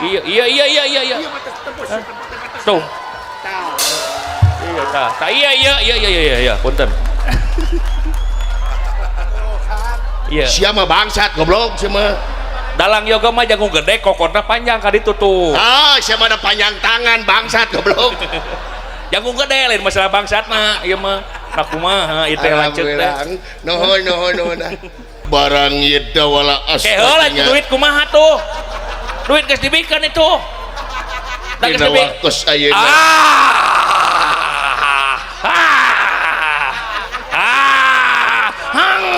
Iya iya iya iya iya iya. Tuh. Iya tah. Tah iya iya iya iya iya iya punten. Iya. Sia mah bangsat goblok sia mah. Dalang yoga mah jangkung gede kokotna panjang ka ditu tuh. Ah, sia mah ada panjang tangan bangsat goblok. Jangkung gede lain masalah bangsatna ieu mah. Nah kumaha ieu teh lanceuk teh. Nuhun nuhun nuhun. Barang ieu wala Ke heula duit kumaha tuh? Duit geus dibikeun itu. Da geus Dina dibikeun. waktos ayeuna. Ah. Ah. Ah.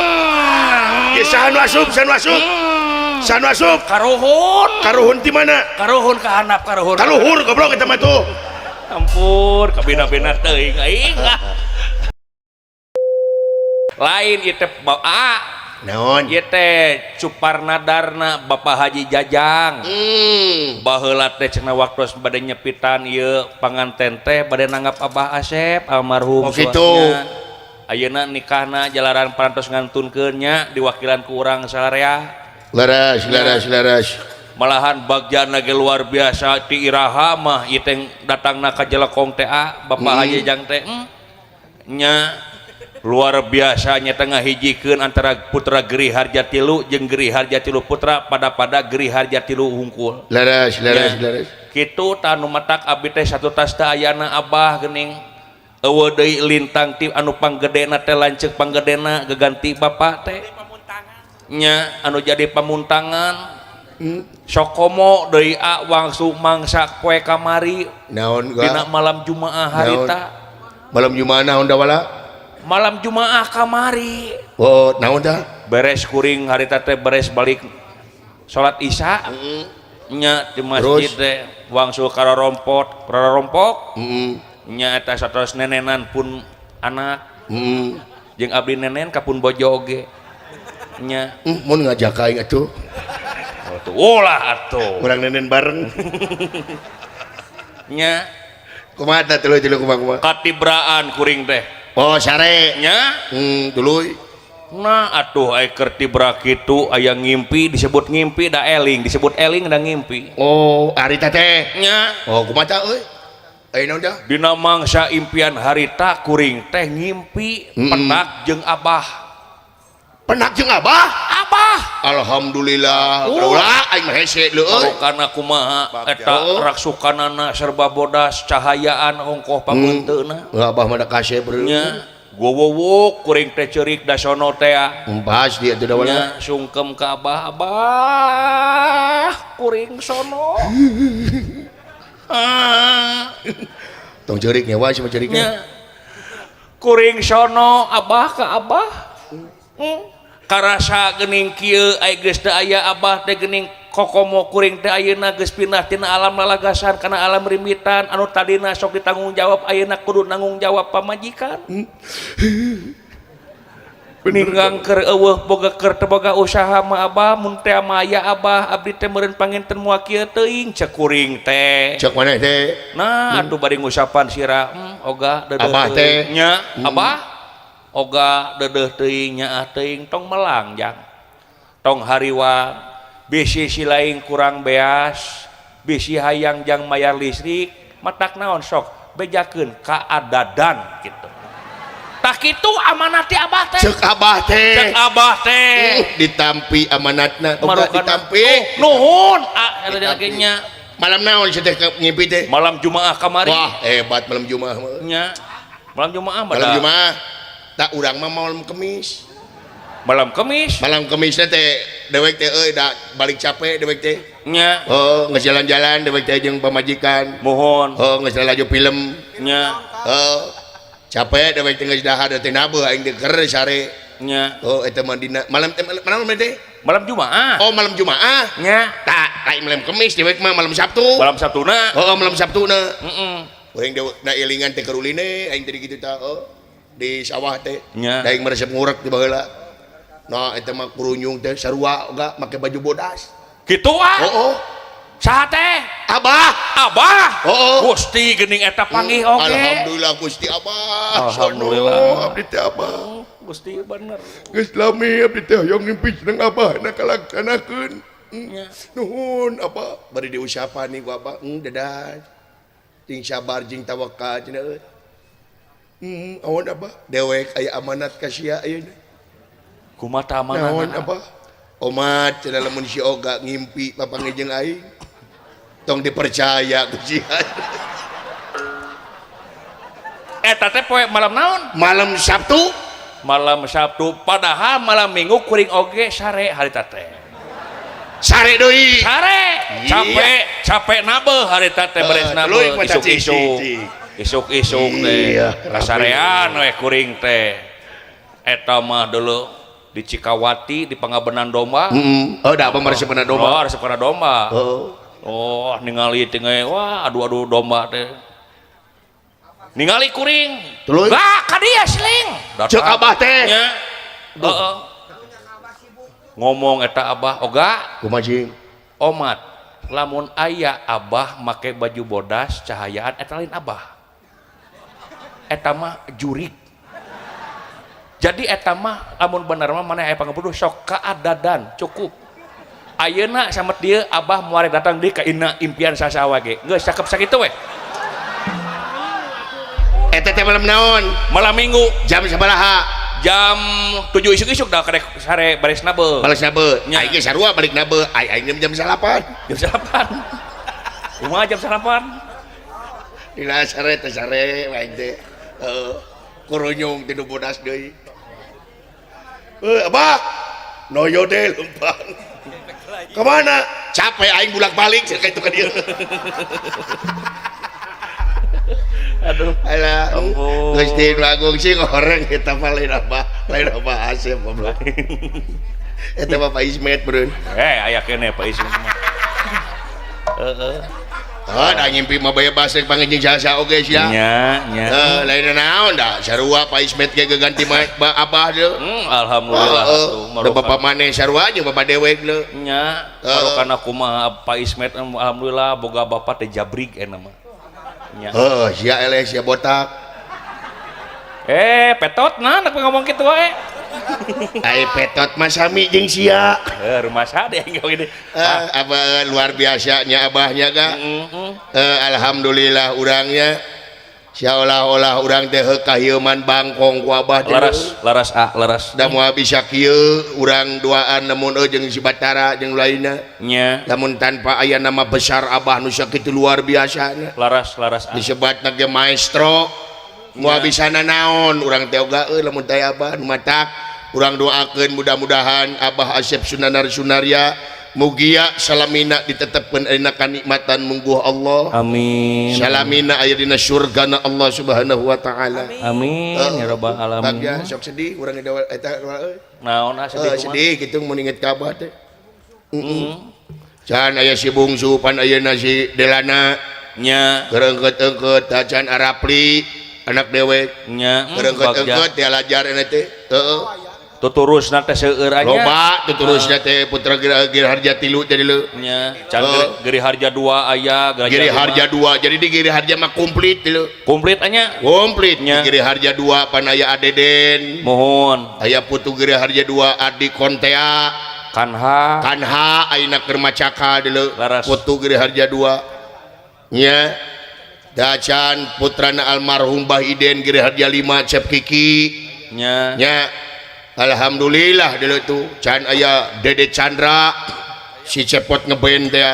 Ieu saha nu asup, saha nu asup? Saha nu asup? Karuhun. Karuhun ti mana? Karuhun ka handap karuhun. Kaluhur goblok eta mah tuh. Ampun, kabina-bina teuing aing ah. Lain ieu teh Naon? Ieu teh Suparnadarna Bapak Haji Jajang. Baheula teh cenah waktos bade nyepitan ieu panganten teh bade nanggap Abah Asep almarhum. Oh, kitu. Ayeuna nikahna jalaran parantos ngantunkeun nya diwakilan ku urang sararea. Leres, leres, leres. Malahan bagjana ge luar biasa ti iraha mah ieu teh datangna ka Jelekong teh Bapak Haji Jajang teh nya luar biasa nya teh ngahijikeun antara putra Geri Harja Tilu jeung Geri Harja Tilu putra pada-pada Geri Harja Tilu hungkul. Leres, leres, Nya. Leres. Kitu tah nu matak abdi teh satu tas teh ayana abah geuning eueuh deui lintang ti anu panggedena teh lanceuk panggedena geganti bapak teh nya anu jadi pamuntangan. Sokomo deui a wangsu mangsa poe kamari Naon dina gua? Malam Jumaah harita. Malam Jumaah naon da wala? Malam Jumaah kamari. Oh, naon dah? Beres kuring harita teh beres balik salat Isya nya di masjid Terus? Teh wangsul karorompot karorompok nya eta satos nenenan pun anak jeung abdi nenen ka pun bojo oge nya. Mun ngajak aing atuh. Oh, tuh ulah atuh. Urang nenen bareng. Nya. Kumaha tah tuluy tuluy kumaha kumaha? Katibraan kuring teh. Oh, sare. Nya. Tuluy. Nah atuh aya keur tibra kitu aya ngimpi disebut ngimpi da eling disebut eling da ngimpi. Oh, harita teh. Nya. Oh, kumaha tah euy? Aya naon dah? Dina mangsa impian harita kuring teh ngimpi penak jeung abah. Penak jeung abah? Abah. Alhamdulillah. Ulah aing mah hese leueuy. Marukana kumaha eta Oh. raksukanana serba bodas cahayaan ongkoh pamunteuna. Abah mah da kasep beureum. Nya gowowok kuring teh ceurik da sono teh. Pas dia teh da wala. Nya sungkem ka abah, abah kuring sono. Ah. Tong ceurik nyawa si mah ceurikna. Nya kuring sono abah ka abah. Karasa geuning kieu aya geus teu aya abah teh geuning kokomo kuring teh ayeuna geus pindah tina alam lalagasan kana alam rimbitan anu tadina sok ditanggung jawab ayeuna kudu nanggung jawab pamajikan. Ninggang keur eueuh boga keur teu boga usaha mah abah mun teh mah aya abah abdi teh meureun panginten moal kieu teuing cek kuring teh. Cek maneh teh? Nah atuh bari ngusapan sira oga deudeuh Abah teh. teuing. Nya abah oga deudeuh teuing nyaah teuing tong melang jang tong hariwang bisi si lain kurang beas bisi hayang jang mayar listrik matak naon sok bejakeun kaadadan gitu tah kitu amanat ti abah teh. Cek abah teh. Cek abah teh. Ditampi amanatna oga Marukan- ditampi. Oh, nuhun ah eta lagi nya. Malam naon sia teh ngimpi teh? Malam Jumaah kamari. Wah, hebat malam Jumaah mah. Nya malam Jumaah mah Malam da- Jumaah. Tak urang mah malam Kemis. Malam Kemis. Malam Kemis teh dewek teh euy da balik capek dewek teh. Nya. Oh, geus jalan-jalan dewek teh jeung pamajikan. Mohon. Oh, geus laju film. Nya. Oh, capek dewek teh geus dahar teh nabeuh aing teh keur sare. Nya. Oh, eta mah dina malam teh malam teh? Malam Jumaah. Oh, malam Jumaah. Nya. Tak, lain malam Kemis dewek mah malam Sabtu. Malam Sabtuna. Oh, malam Sabtuna. Heeh. Urang dewek na ilingan teh keur uline aing teh kitu tah. Oh, di sawah teh. Nya. Da aing meresep ngurek di baheula. Nah, eta mah kurunyung teh sarua oga make baju bodas. Kitu ah. Oh, oh. Saha teh? Abah. Abah. Oh, oh. Gusti geuning eta panggih oge. Alhamdulillah Gusti Abah. Alhamdulillah. Sono abdi teh Abah. Gusti bener. Geus lami abdi teh hoyong ngimpi jeneng Abah na kalaksanakeun. Nya. Nuhun Abah. Bari diusapan nih ku abah, dadah. Cing sabar jeung tawakal cenah euy. Awan abah, dewek aya amanat ka sia ayeuna. Kumaha amanahna? Naon abah? Omat cenah lamun si Oga ngimpi papanggih jeung aing. Tong dipercaya ku sia. Eta teh poe malam naon? Malam Sabtu. Malam Sabtu, padahal malam Minggu kuring oge sare harita teh. Sare deui. Sare. Iya. Capek, capek nabeuh harita teh beres Tuluy nabeuh mah cicing, isuk-isuk. cicing. Isuk-isuk teh. Iya, Kasarean we kuring teh. Eta mah dulu di Cikawati di Pangabenan domba. Heeh. Oh, da apa meresepna domba? Oh, resepna domba. Heeh. Oh, ningali teh wah aduh-aduh domba teh. Ningali kuring. Tuluy. Gak ka dia siling. Ceuk abah teh. Nya. Heeh. Ngomong eta abah oga Kumaha cing? Omat lamun aya abah make baju bodas cahayaan eta lain abah. Eta mah jurig. Jadi eta mah lamun bener mah maneh aya pangabuduh sok kaadadan cukup. Ayeuna samet dieu abah moal datang deui ka ina impian sasawa ge. Geus cakep sakitu we. Eta teh malam naon? Malam Minggu. Jam sabaraha? Jam 7 isuk-isuk dah karek sare baris nabeuh. Baris nabeuh. Nya. Aing ge sarua balik nabeuh. Aing jam 8. Jam 8. Kumaha jam 8? Dina sare teh sare aing teh. Heeh. Kurunyung ti nu bodas deui. Abah. Noyo deh lempang. Kemana? Capek aing bolak-balik cenah ka itu ka dieu. Aduh. Alah, Ampun. Gusti Agung sing horeng eta mah lain abah, lain abah Asep goblok. Eta mah Pak Ismet beureun. Aya keneh Pak Ismet mah. Heeh. Oh, da ngimpi mah bebas rek panggil jeung saha oge sia. Nya, nya. Heuh, lain naon da sarua Pak Ismet ge geganti abah deui. Alhamdulillah Heeh, atuh da bapak maneh sarua jeung bapak dewek deui. Nya, marukana kumaha Pak Ismet alhamdulillah boga bapak teh jabrig eta mah. Nya. Heuh, sia eleh sia botak. Petot nah nak ngomong kitu wae. Ai petot mah sami jeung sia. Rumah sade yang gini. Abah luar biasanya abahnya ga. Alhamdulillah urangnya seolah-olah urang teh kahieuman bangkong ku abah teh. Laras, laras a, laras. Da moal bisa kieu urang duaan lamun jeung si Batara jeung lainna. Nya. Lamun tanpa aya nama besar abah nu sakitu luar biasana. Laras, laras a. Disebatna ge maestro. Moal bisa nanaon urang teh oga euy lamun teh abah nu matak urang doakeun mudah-mudahan Abah Asep Sunanar Sunarya mugia salamina ditetepkeun dina kanikmatan mungguh Allah. Amin. Salamina aya dina surgana Allah Subhanahu wa taala. Amin ya rabbal alamin. Bagja sok sedih urang eta euy. Naon ah sedih kumaha? Sedih kitu mun inget ka abah teh. Heeh. Can aya si bungsu pan ayeuna si Delana nya. Kereungkeut-eungkeut can Arapli anak dewek nya. Kereungkeut-eungkeut dialajar eta teh. Heeh. Tuturusna teh seueur anya. Loba tuturusna teh putra Giri Harja 3 jadi leu. Nya, can Giri Harja 2 aya, Giri Harja 2. Jadi di Giri Harja mah komplit leu. Komplit anya? Komplit. Nya. Di Giri Harja 2 pan aya Adeden. Mohon. Aya putu Giri Harja 2 Adi Kontea. Kanha. Kanha ayeuna keur macaka deuleu. Laras. Putu Giri Harja 2. Nya. Dacan putrana almarhum Bah Iden Giri Harja 5 Cep Kiki. Nya. Nya. Alhamdulillah dulu tuh can aya Dede Chandra si cepot ngeband teh.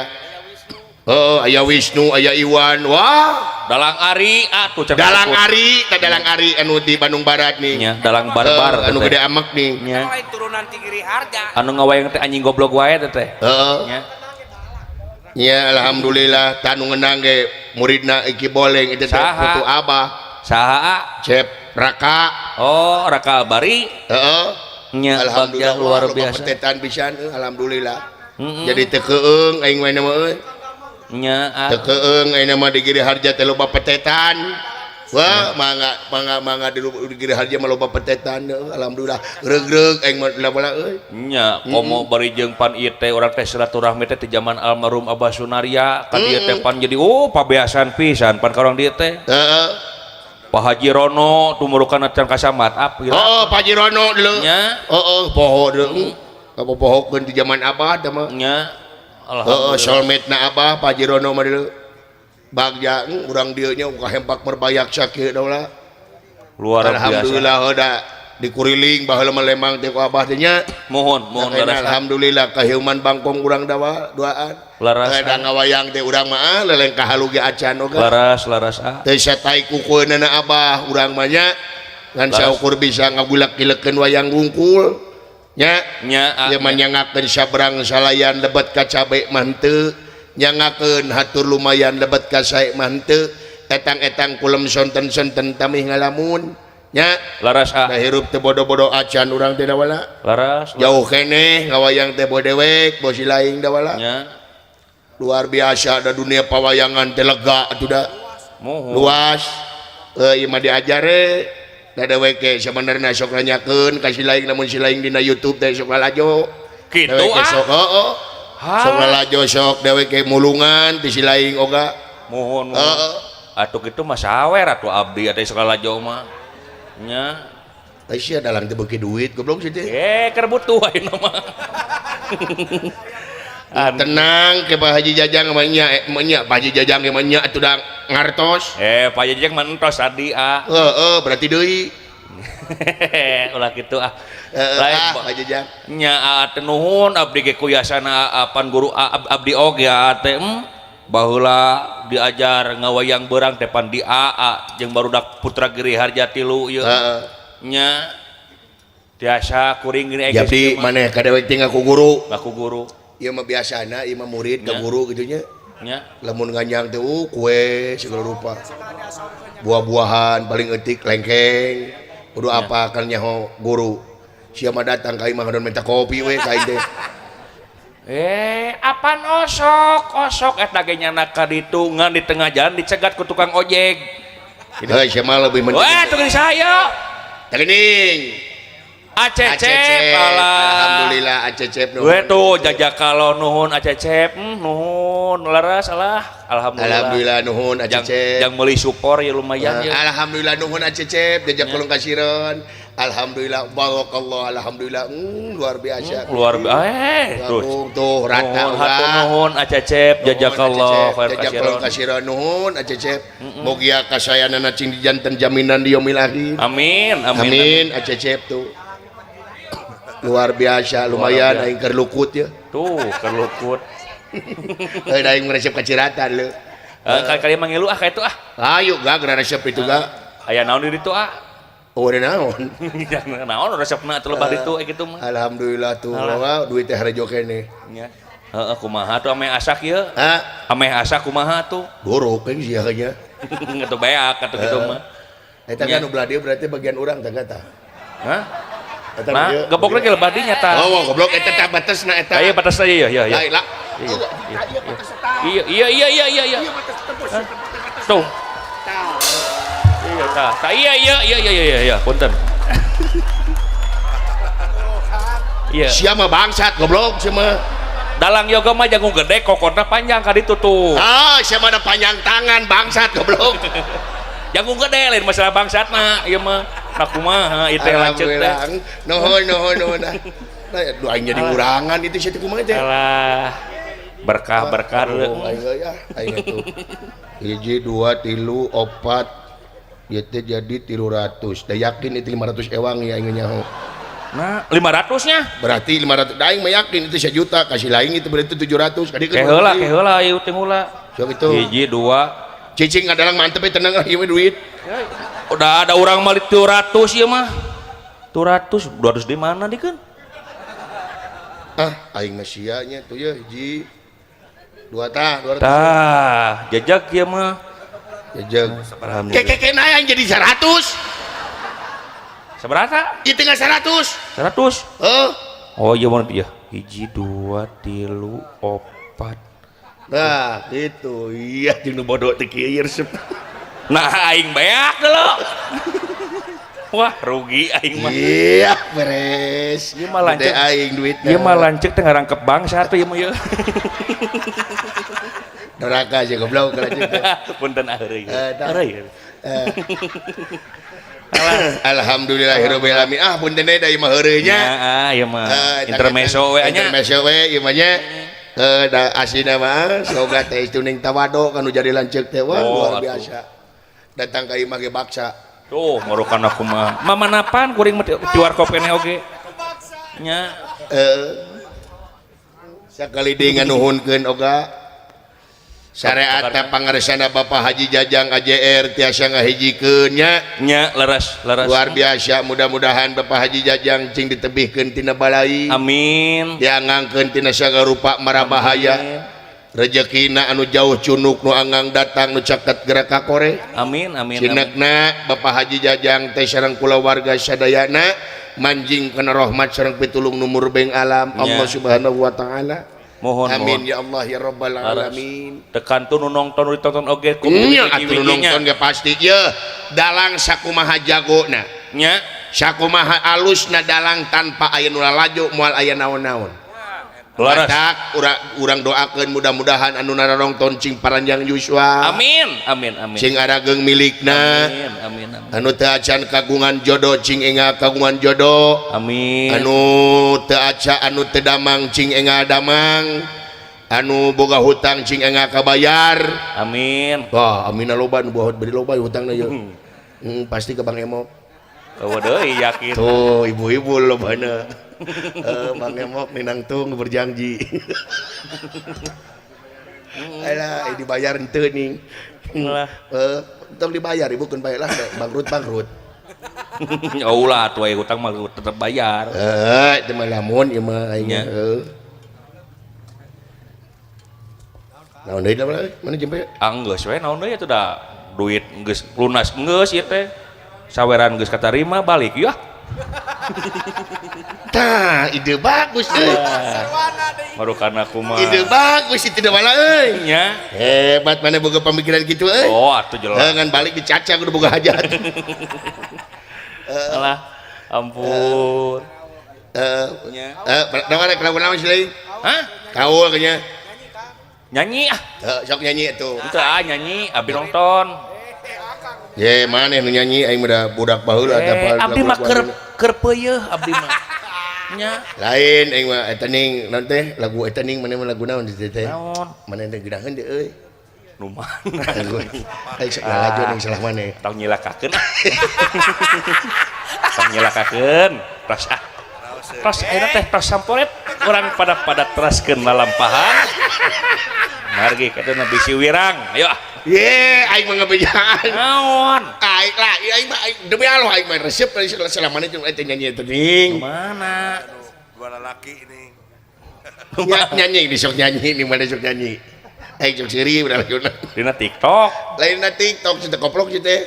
Oh, aya Wisnu, aya Iwan. Wah, Dalang Ari atuh can Dalang cepot. Ari, tah Dalang Ari anu di Bandung Barat nih. Nya, dalang barbar anu gede amek nih. Nya. Lain turunan ti Giri Harja. Anu ngawayang teh anjing goblok wae teh teh. Heeh. Nya. Nya alhamdulillah tah nu ngeunang ge muridna Iki Boleng itu teh Saha? putu abah. Saha? Cep Raka. Oh, Raka Bari. Heeh. Nya, alhamdulillah bagja luar loba biasa. Petetan pisan alhamdulillah. Mm-mm. Jadi teu keung aing mah mah euy. Nya, ah. Teu keung aing mah di Giri Harja teh loba petetan. Wah, mangga mangga mangga di Giri Harja mah loba petetan alhamdulillah. Reug-reug aing mah bola euy. Nya, komo bari jeung pan ieu teh urang teh silaturahmi teh di zaman almarhum Abah Sunarya ka dieu teh pan jadi oh pabeasan pisan pan ka urang dieu teh. Heeh. Pak Haji Rono tumurukan can kasamat ap gila. Oh, Pak Haji Rono deuleu. Nya. Heeh, poho deuleu. Kapopohokeun di zaman abah teh mah. Nya. Heeh, soulmate na Abah Pak Haji Rono mah deuleu. Bagja urang dieu nya kahempak merbayak sakieu daulah. Luar biasa. Alhamdulillah da dikuriling baheula mah lemang teh ku Abah teh nya. Mohon, mohon Makanya alhamdulillah kahiuman bangkong urang dawa duaan. Laras. Da ngawayang teh urang mah leleng kahalu ge acan oge. Laras, laras ah. Teu satai kukueunana Abah urang mah nya ngan saukur bisa ngagulak-gilekeun wayang wungkul nya. Nya ieu mah nyangakeun sabrang salayan lebet ka cabe mah henteu, nyangakeun hatur lumayan lebet ka sae mah henteu, etang-etang kulem sonten-sonten tamih ngalamun nya. Laras ah. Da hirup teu bodo-bodo acan urang teh dawala. Laras. Jauh keneh ngawayang teh boh dewek boh si laing dawala. Nya. Luar biasa da dunia pawayangan teh lega atuh da. Muhun. Luas. Ieu mah diajare da dewek ge sabenerna sok nanyakeun ka si laing lamun si laing dina YouTube teh sok lalajo. Kitu ah. Sok heueuh. Sok lalajo sok dewek ge mulungan ti si laing oga. Muhun. Heeh. Atuh kitu mah sawer atuh abdi atuh sok lalajo mah. Nya. Teh sia dalang teh beuki duit goblok sih teh. Keur butuh ayeuna mah. Tenang ke Pak Haji Jajang mah nya, nya Pak Haji Jajang ge mah nya atuh da ngartos. Pak Haji Jajang mah entos tadi ah. Heeh, berarti deui. Ulah kitu ah. Lain Pak Haji Jajang. Nya teh nuhun abdi ge kuyasana apan guru abdi oge teh baheula diajar ngawayang beurang teh pan di AA jeung barudak Putra Giri Harja tilu ieu. Heeh. Nya tiasa kuring gini Jadi maneh ka dewek teh ngaku guru. Ngaku guru. Ieu mah biasana ieu mah murid ka guru kitu nya. Nya. Lamun nganjang teh kue segala rupa. Buah-buahan paling eutik lengkeng. Kudu apa kan nyaho guru. Sia mah datang ka imah minta kopi we ka aing teh. Apan osok osok eta ge nyana ka ditu ngan di tengah jalan dicegat ku tukang ojek. Heuh sia mah lebih penting. Wah, tukang saya. Tah geuning. Acecep alah. Alhamdulillah Acecep nuhun. We tuh jajakalo nuhun Acecep, nuhun leres alah. Alhamdulillah. Alhamdulillah nuhun Acecep. Jang meuli support ya lumayan ya. Alhamdulillah nuhun Acecep jajak kolong kasireun. Alhamdulillah barakallah alhamdulillah luar biasa. Luar biasa. Tuh tuh rata urang. Nuhun Acecep jajakallah khair kasireun. Jajak kolong kasireun nuhun Acecep. Mugia kasayanana cing dijanten jaminan di yaumil akhir. Amin amin. Amin Acecep tuh. Luar biasa lumayan aing keur lukut ya. Tuh keur lukut. Heuh aing resep kaciratan leu. Kali-kali mangilu ah ka itu ah. Ayo ga geura resep itu ga. Aya naon di ditu ah? Oh ada naon. Naon resepna atuh lebah ditu kitu mah. Alhamdulillah tuh duit teh harejo keneh. Nya. Heeh kumaha tuh ameh asak ieu? Hah? Ameh asak kumaha tuh? Borok we sia nya. Atuh beak atuh kitu mah. Eta kan nu belah dieu berarti bagian urang teh kata. Hah? Nah, goblok lagi lebah dinya tah. Oh, goblok eta tah batasna eta. Aya batasna ieu ya ya. Lah. Iya iya iya iya iya iya. Tuh. Iya tah. Tah iya iya iya iya iya iya, punten. Iya. Sia mah bangsat goblok sia mah. Dalang yoga mah jagung gede kokotna panjang ka ditu tuh. Ah, sia mah ada panjang tangan bangsat goblok. Jagung gede lain masalah bangsat mah ieu mah. Nah kumaha ieu teh lanceuk teh. Nuhun nuhun nuhun. Nah, aing jadi ngurangan itu sia teh kumaha teh. Alah. Berkah-berkah aing euy ah, aing atuh. 1 2 3 4 ieu teh jadi 300. Da yakin itu 500 ewang ya aing nyaho. Nah, 500 nya? Berarti 500. Da aing mah yakin itu 1 juta, kasih lain itu berarti 700. Kadi ke heula ieu teh heula. Sok itu. 1 2 Cicing adalah mantep tenang lah ieu duit. Udah ada orang mali 200 ieu mah. 200, 200 di mana dikeun? Ah, aing mah sia nya tuh ye hiji. 2 tah, 200. Tah, jejak ieu mah. Jejak. Alhamdulillah. Keke aing jadi 100. Sabaraha? Ieu teh 100. 100. Heuh. Oh iya mun ieu. 1 2 3 4. Nah, gitu. Iya jeung nu bodoh teh kieu resep. Nah, aing beak dulu. Wah, rugi aing mah. Iya, beres. Ieu mah lanceuk aing duitna. Ieu mah lanceuk teh ngarangkep bangsa tuh ieu mah ieu. Neraka sih goblok lanceuk. Punten heureuy. Heureuy. Alhamdulillahirabbil alamin. Ah, punten deui da ieu mah heureuy nya. Heeh, ieu mah intermezzo we nya. Intermezzo we ieu mah nya. Da aslina mah sloga teh tuning tawado kanu jadi lanceuk teh wah luar biasa. Datang ka imah ge baksa. Tuh marukan aku mah. Mamanapan kuring mah ti warkop keneh oge. Nya. Sakali deui nganuhunkeun oga. Syariat pangaresana Bapak Haji Jajang AJR tiasa ngahijikeun nya. Nya leres leres. Luar biasa, mudah-mudahan Bapak Haji Jajang cing ditebihkeun tina balai. Amin. Diangangkeun tina sagarupa marabahaya. Rejekina anu jauh cunuk nu anggang datang nu caket gerak ka kore. Amin amin. Cinekna Bapak Haji Jajang teh sareng kulawarga sadayana manjing kana rahmat sareng pitulung nu murbeng alam Allah Subhanahu wa taala. Mohon, amin mohon. Ya Allah ya rabbal alamin. Tekan tuh nu nonton nu ditonton oge ku nya atuh nu nonton ge pasti ye dalang sakumaha jagona nya sakumaha alusna dalang tanpa aya nu lalajo moal aya naon-naon. Matak urang doakeun mudah-mudahan anu narongton cing paranjang yuswa. Amin amin amin. Cing arageung milikna. Amin amin amin. Anu teu acan kagungan jodoh cing enggal kagungan jodoh. Amin. Anu teu aca anu teu damang cing enggal damang. Anu boga hutang cing enggal kabayar. Amin. Wah, amina loba nu beri loba hutangna ieu. Pasti ke Bang Emok. Eueuh deui yakin. Tuh, ibu-ibu lobana. Bang Emok ninangtung berjanji. Alah, dibayar henteu ning. Lah, tong dibayar ibu keun bae lah bangkrut-bangkrut. Oh ulah atuh aya hutang mah tetep bayar. Heeh, teu mah lamun ieu mah aing. Heeh. Naon deui mana jempe? Ah geus we naon deui atuh da duit geus lunas geus ieu teh. Saweran geus katarima balik yeuh. Tah, ide bagus euy. Marukan aku mah. Ide bagus itu malah euy. Nya. Hebat mana boga pemikiran gitu euy. Oh, atuh jelas. Ngan balik dicaca kudu boga hajat. Alah, ampun. Naon rek lagu naon sih? Hah? Kaul kayaknya. Nyanyi ah. Sok nyanyi atuh. Teu ah nyanyi, abdi nonton. Ye, maneh nu nyanyi aing mah budak baheula eta abdi mah keur peuyeeh abdi mah. Nya. Lain aing mah eta ning naon teh lagu eta ning maneh mah lagu naon teh teh. Naon? Maneh teh geunaheun deui euy. Nu mana? Aing sok lalajo ning salah maneh. Tong nyilakakeun. Tong nyilakakeun. Tos ah. Tos ayeuna teh tos samporet urang pada teraskeun lalampahan. Margi katuna bisi wirang. Ayo ah. Ye, aing mah ngabejaan. Naon? Aing lah, aing mah demi Allah aing mah resep selama ini teh nyanyi teh ning. Mana? Dua lalaki ini. Nyanyi di sok nyanyi ning mana sok nyanyi. Aing sok seuri udah laguna. Dina TikTok. Lain na TikTok teh koplok sih teh.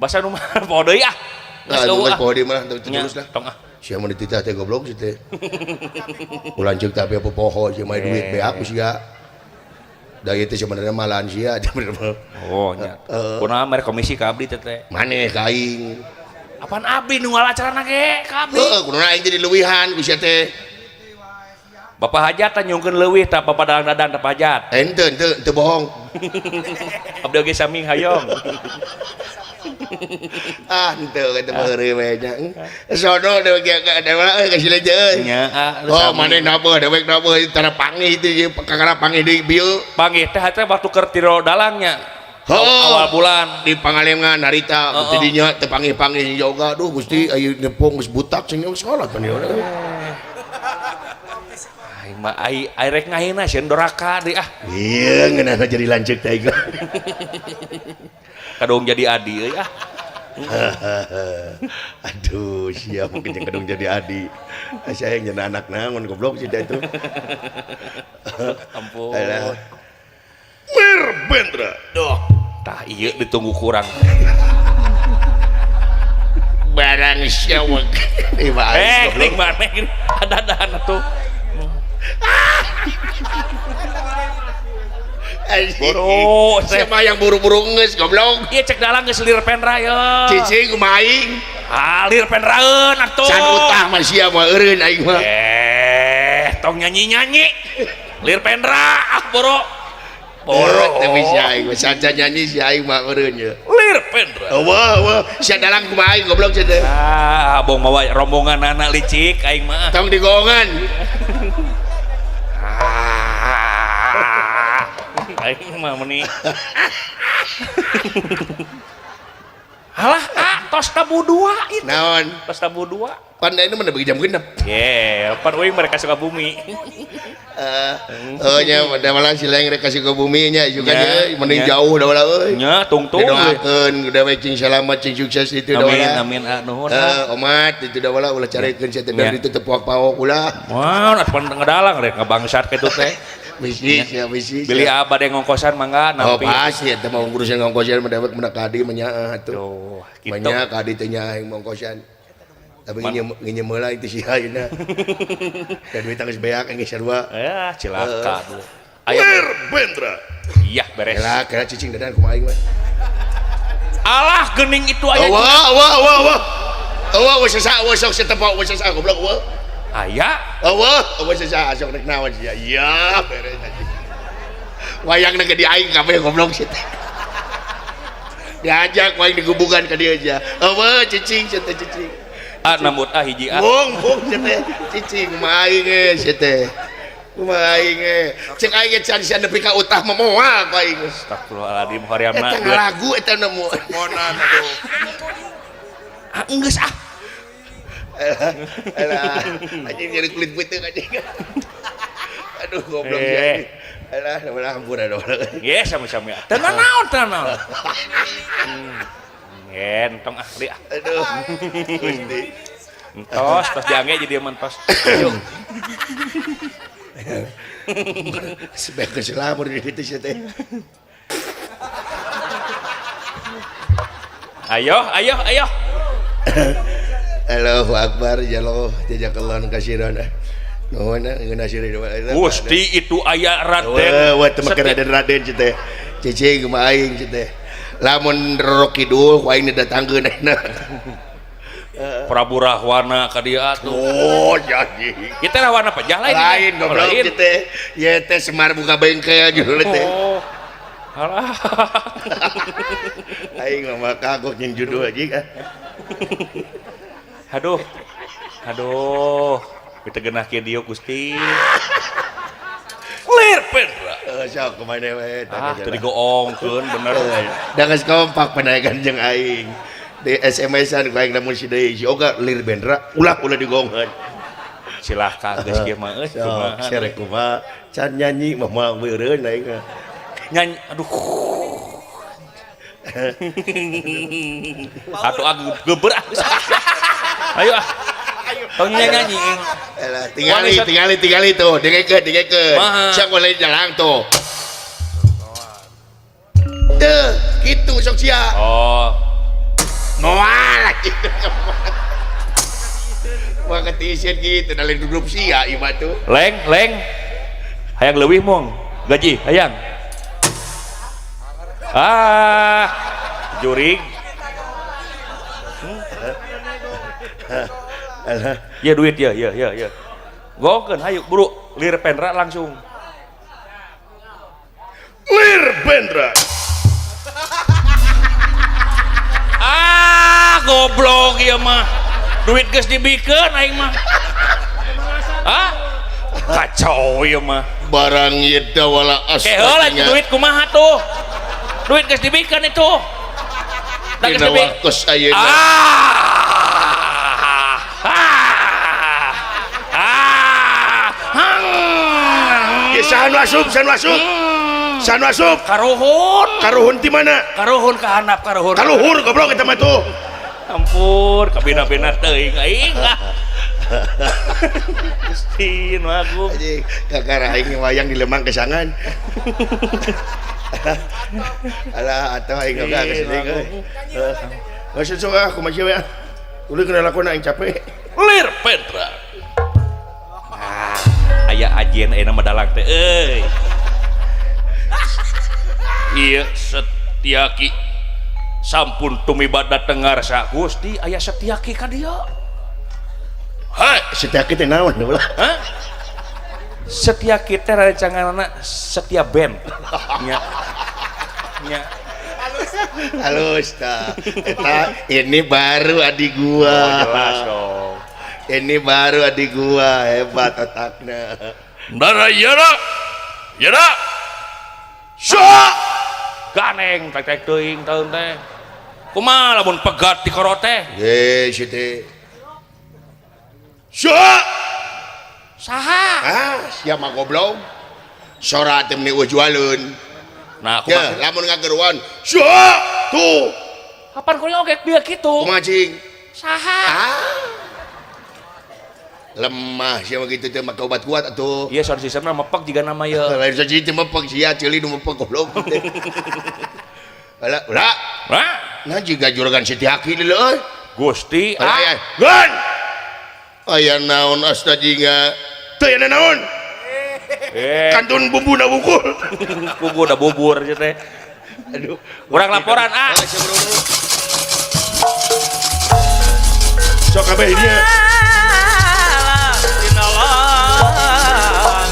Basa nu mah poho deui ah. Geus poho deui mah terus lah. Tong ah. Sia mah dititah teh goblok sih teh. Ulanceuk tapi apa poho sia mah duit beak sia. Da ieu teh sebenarnya malahan sia sebenarnya. Oh nya. Kunaon mere komisi ka abdi teh teh? Maneh ka aing. Apaan abdi nu ngalacarana ge ka abdi? Heeh, kunaon aing teh dileuwihan ku sia teh. Bapak hajat tah nyungkeun leuwih tah Bapak dalang dadan tah hajat. Henteu henteu teu bohong. Abdi oge sami hayong. Ah henteu eta mah heureuy we nya. Sono dewe ge dewe euy ka sileun euy. Nya oh maneh napa dewek napa tara pangih teh kakara pangih deui bieu. Pangih teh teh waktu keur tiro dalangnya. Awal bulan di Pangalengan harita teh dinya teh pangih-pangih yoga duh Gusti aya nepong geus butak sing salat pan ieu. Aing mah ai rek ngahina sieun doraka deui ah. Ieu ngeunah jadi lanceuk teh aing. Kadung jadi adi euy ah. Aduh, siap mungkin yang kadung jadi adi. Saya yang jadi anak naon goblok sih itu. Ampun. Mirbendra. Duh, tah ieu ditunggu kurang. Barang siawak. Ning maneh ada-adaan atuh. Buru, siapa yang buru-buru ngeus goblok? Iya cek dalang geus lir penra ye. Cicing kumaha aing? Ah, lir penraeun atuh. Can utah mah sia mah eureun aing mah. Tong nyanyi-nyanyi. Lir penra ah boro. Boro. Teu bisa aing mah saja nyanyi si aing mah eureun ye. Lir penra. Eueuh eueuh, sia dalang kumaha aing goblok sia teh. Ah, abong mawa rombongan anak licik aing mah. Tong digoongan. Aing mah meuni. Halah ah tos tabu dua itu. Naon? Tos tabu dua. Pan ini mana bagi jam 6. Ye, pan uing mereka suka bumi. Oh nya pada malah si lain rek ka Sukabumi nya juga nya mending jauh da wala euy. Nya tungtung. Doakeun udah we cing selamat cing sukses itu da wala. Amin amin nuhun. Omat itu da wala ulah carekeun sia teh dari itu teu puak-paok ulah. Wah, atuh pan ngadalang rek ngabangsat kitu teh. Bisi sia bisi. Beli abad yang ngongkosan mangga nampi. Oh pasti eta mah urusan ngongkosan mah dewek meuna ka adi mah nyaah atuh. Gitu. Banyak ka adi teh nyaah ngongkosan. Tapi nginjem heula itu sia ayeuna. Da duit geus beak geus sarua. Ya cilaka tuh. Ayo Bendra. Iya beres. Lah kira cicing dadan kumaha aing mah. Alah geuning itu aya. Wah wah wah wah. Wah wah sesa wah sok setepok wah sesa goblok wah. Aya. Wah wah sesa sok rek naon sia. Iya beres anjing. Wayangna ge di aing kabeh goblok sia. Diajak waing digubugan ka dieu sia. Wah cicing sia teh cicing. Ah nambut ah hiji ah. Bung bung sia teh cicing kumaha aing ge sia teh. Kumaha aing ge. Cek aing ge can sia nepi ka utah mah moal ku aing. Astagfirullahaladzim horeamna. Eta ngalagu eta nemu. Monan atuh. Ah geus ah. Alah, anjing nyeri kulit putih anjing. Aduh goblok sia. Alah, ulah ampun aduh. Ye sami-sami. Teu naon teu naon. Entong ah deui ah. Aduh. Gusti. Entos tos diangge jadi mentos. Yuk. Sebeh keselamur di situ sia teh. Ayo, ayo, ayo. Allahu akbar ya Allah jazakallahu kasiran. Nuhun ngeunah sireun. Gusti itu aya Raden. Wah, teu make Raden Raden sia teh. Cicing kumaha aing sia teh. Lamun Roro Kidul ku aing didatangkeun ayeuna. Prabu Rahwana ka dieu atuh. Oh, jadi. Kita Rahwana pejah lain. Lain goblok sia teh. Ye teh Semar buka bengkel judulna teh. Oh. Alah. Aing mah kagok jeung judul anjing ah. Aduh. Aduh. Kita genah kieu dieu Gusti. Lir Pendra. Sok kumaha we Ah, teu digoongkeun bener. Da geus kompak pandaekan jeung aing. Di SMS-an ku aing lamun si deui si oga Lir Bendra ulah ulah digoongkeun. Silahkan geus kieu mah euy kumaha. Sok serek kumaha can nyanyi mah moal beureun aing mah. Nyanyi aduh. Atuh ah geber ah. Ayo ah. Tong nyanyi. Alah tingali tingali tingali tuh dengekeun dengekeun. Sia boleh jalan tuh. Teu kitu sok sia. Oh. Moal gitu. Wah ketisin gitu da lain duduk sia ieu mah tuh. Leng leng. Hayang leuwih mong gaji hayang. Ah jurig. Ya duit ya ya ya ya. Gokeun hayu buru Lir Pendra langsung. Lir Pendra. Ah goblok ieu mah. Duit geus dibikeun aing mah. Ah kacau ieu mah. Barang ieu dawala asna. Keheula duit kumaha tuh? Duit geus dibikeun itu. Da geus dibikeun ayeuna. Ah. Sahan asup, sahan asup. Sahan asup. Karuhun. Karuhun di mana? Karuhun ka handap karuhun. Kaluhur goblok eta mah tuh. Ampun, kabina-bina teuing aing ah. Gusti nu agung. Anjing, kakara aing wayang di Lemang kesangan. Alah atuh aing oge geus deui euy. Geus sok ah kumaha we ah. Ulah kena lakon aing capek. Lir Pendra. Ah, aya ajian ayeuna mah dalang teh euy. Ieu Setiaki sampun tumiba dateng ngarsa Gusti aya Setiaki ka dieu. Hei, Setiaki teh naon ulah? Hah? Setiaki teh rancanganna Setia Band. Nya. Nya. Halus ta. Eta ini baru adik gua. Oh, jelas dong. Ini baru adik gua, hebat otakna. Narayana. Yana. Kareng tek-tek teuing taeun teh. Kumaha lamun pegat di korot teh? Ye si teh. Saha? Saha? Ah, sia mah goblok. Sora teh meuni eueuh jualeun. Nah, Ya, kumaha? lamun ngageruan. Saha? Tuh, Kapan kuring oge bieu kitu? kumaha cing? Saha? Ah. Lemah sia mah kitu teh make obat kuat atuh. Iya, sound systemna mepek jiga nama ieu. Lain saja teh mepek sia ceuli nu mepek goblok. Alah, ulah. Nah, Nah jiga juragan Siti Haki deui euy. Gusti Alah, ah. aya. Gun. Aya naon asta jinga? Teu aya naon? Eh, Kantun bumbuna wungkul. kuku udah bubur aja teh. Aduh. Kurang laporan ah. Ah, sia buru-buru. Sok kabeh dieu. Dina langan.